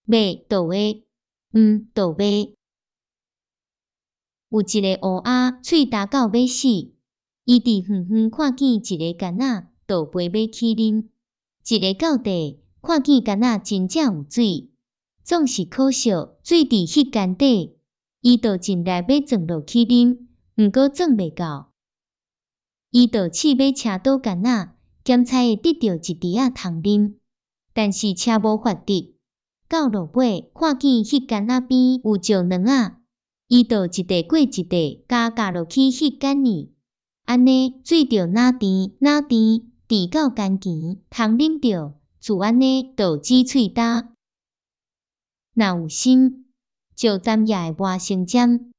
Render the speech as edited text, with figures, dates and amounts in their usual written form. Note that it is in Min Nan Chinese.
馬就會，毋就馬。有一个烏鴉喙焦到欲死，伊佇遠遠看見一个矸仔，就飛欲去啉。一个狗弟看見矸仔真正有水，總是可惜水佇彼矸底，伊就盡力欲鑽落去啉，毋過鑽袂到。伊就試欲車倒矸仔，兼差會得著一滴仔通啉，但是車無法得。到落尾看見彼矸仔邊有石卵仔，伊就一塊過一塊共咬落去彼矸裡，按呢水就若甜若甜，甜到甘甜，通啉著，自按呢就止喙焦。若有心，石針也會磨成針。